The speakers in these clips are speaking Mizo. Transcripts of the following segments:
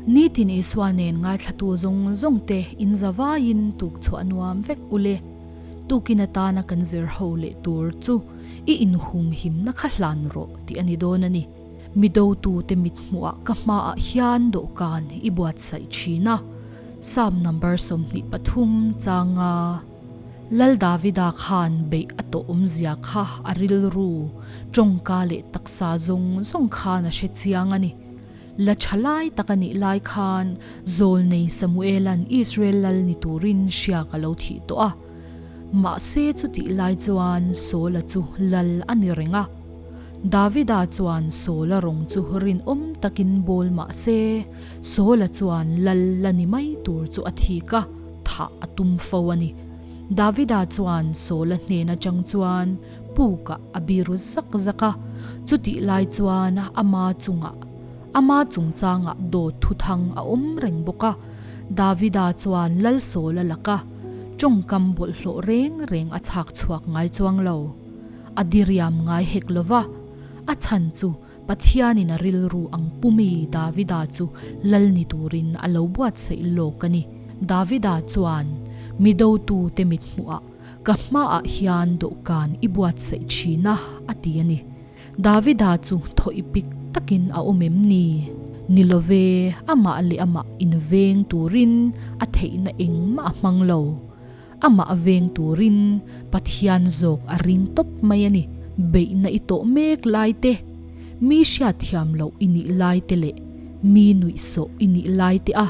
Nitin Isua nen ngaithlatu zawng zawng te in zavaiin tuk chhuah nuam vek ule. Tukin atana kan zir ho leh tur chu i inhumhimna kha hlan rawh tih a ni dawn a ni. Mi dotute mithmuhah ka hmaah hian dawhkan i buatsaih thin a, Psalm number 23 changa Lal Davida khan beih a tawh awmzia kha a rilru, tawngka leh taksa zawng zawng khan a hre chiang a ni. La tha lai tak a nih lai khan Zawlnei Samuela'n Israel lal ni turin hriak a lo thih tawh a. Mahse chutih lai chuan Saula chu lal a ni reng a. Davida chuan Saula rawng chu rinawm takin bawl mah se, Saula chuan lal la ni mai tur chu a thik a, thah a tum fo a ni. Davida chuan Saula hnen atang chuan pukah a biru zak zak a, chutih lai chuan ama chungah ama chungchangah dawt thuthang a awm reng bawk a. Davida chuan Lal Saula laka tawngkam bawlhhlawh reng reng a chhak chhuak ngai chuang lo. A diriam ngai hek lo va, a chhan chu Pathianin a rilru ang pumi Davida chu lal ni turin a lo buatsaih lawk a ni. Davida chuan mi dotute mithmuhah Ka hmaah hian dawhkan i buatsaih thin a, a ti a ni. Davida chu thaw i pik takin a awm em ni? Ni lo ve, amah leh amah inveng turin a theihna engmah a hmang lo. Amah veng turin Pathian zawk a ring tawp mai a ni. Beihna i tawh mek lai te, mi hriatthiam loh i nih lai te leh mi nuihsawh i nih lai te a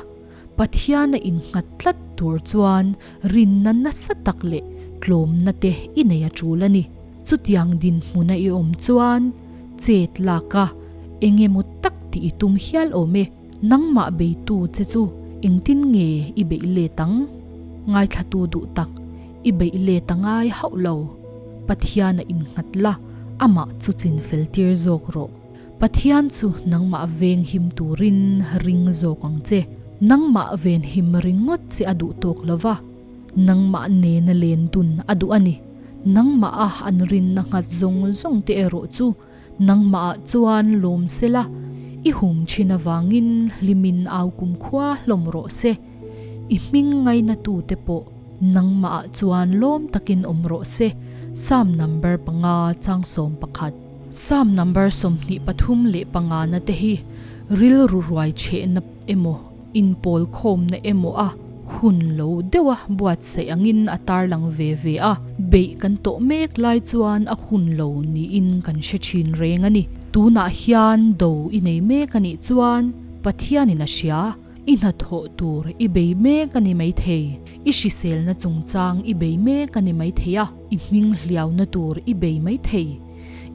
Pathiana innghat tlat tur chuan rinna nasa tak leh tlawmna te i nei a tul a ni. Chutiang dinhmuna i awm chuan chet lak a, eng emaw tak tih i tum hial awm e. Nangmah beitu che chu engtin nge i beih let ang? Ngaithlatu duh tak i beih let a ngai hauh lo. Pathiana innghat la, amah chu chinfel tir zawk rawh. Pathian chu nangmah veng him turin ring zawk ang che. Nangmah ven him ringawt che a duh tawk lo va, nangmah nena len dun a duh a ni. Nangmah a an rinna nghat zawng zawng te erawh chu nangmah ah chuan lawm se la, i hum thin avangin hlimin au kumkhua hlawm rawh se. I hming ngainatute pawh nangmah ah chuan lawm takin awm rawh se, Psalm number panga chang 11. Psalm number 23 na te hi rilru ruai chhehna emaw inpawl khawmna emaw a hun lo deuha buatsaih angin a tarlang ve ve a, beih kan tawh mek lai chuan a hun lo niin kan hre thin reng a ni. Tunah hian do i nei mek a nih chuan Pathianin a hria. I hnathawh tur i bei mek a ni maithei, i hriselna chungchang i bei mek a ni maithei a, i hming hliauna tur i bei maithei,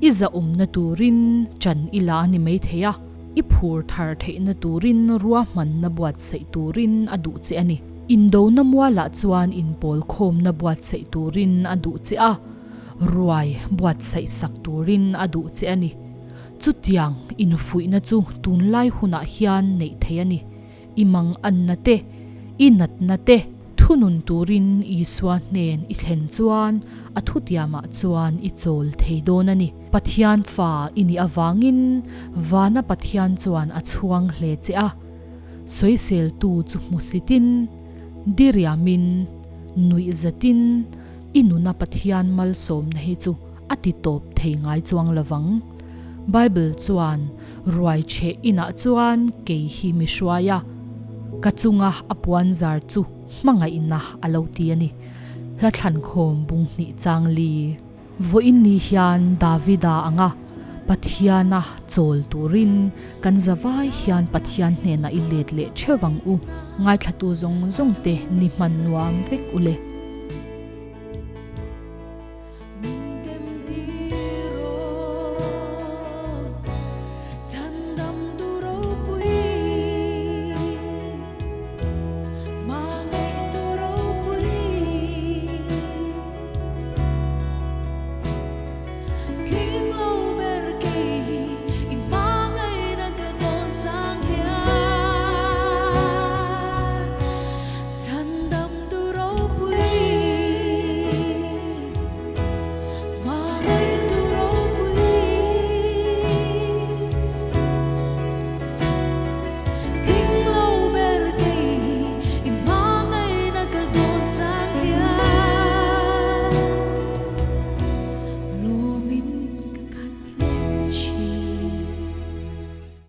i zahawmna turin ṭan i la a ni maithei a, i phur thar theihna turin ruahmanna buatsaih turin a duh che a ni. Indona mualah chuan inpawl khawmna buatsaih turin a duh che a, ruai buatsaih sak turin a duh che a ni. Chutiang infuihna chu tunlai hunah hian neih theih a ni. I manganna te, i natna te thunun turin Isua hnen i thlen chuan a thutiamah chuan i chawl thei dawn a ni. Pathian fa i nih avangin vana Pathian chuan a chhuang hle che a. Sawiseltu chu hmusitin, diriamin, nuihzatin i nuna Pathian malsawmna hi chu a ti tawp thei ngai chuang lovang. Bible chuan ruai chheh inah chuan kei hi mi hruai a, ka chunga a puan zar chu hmangaihna a lo ti a ni. Hla thlankhawm bung hnih chang li. Vawiin ni hian Davida anga Pathiana chawl turin kan zavai hian Pathian hnenah i let leh theuh ang u. Ngaithlatu zawng zawng te ni hman nuam vek u le.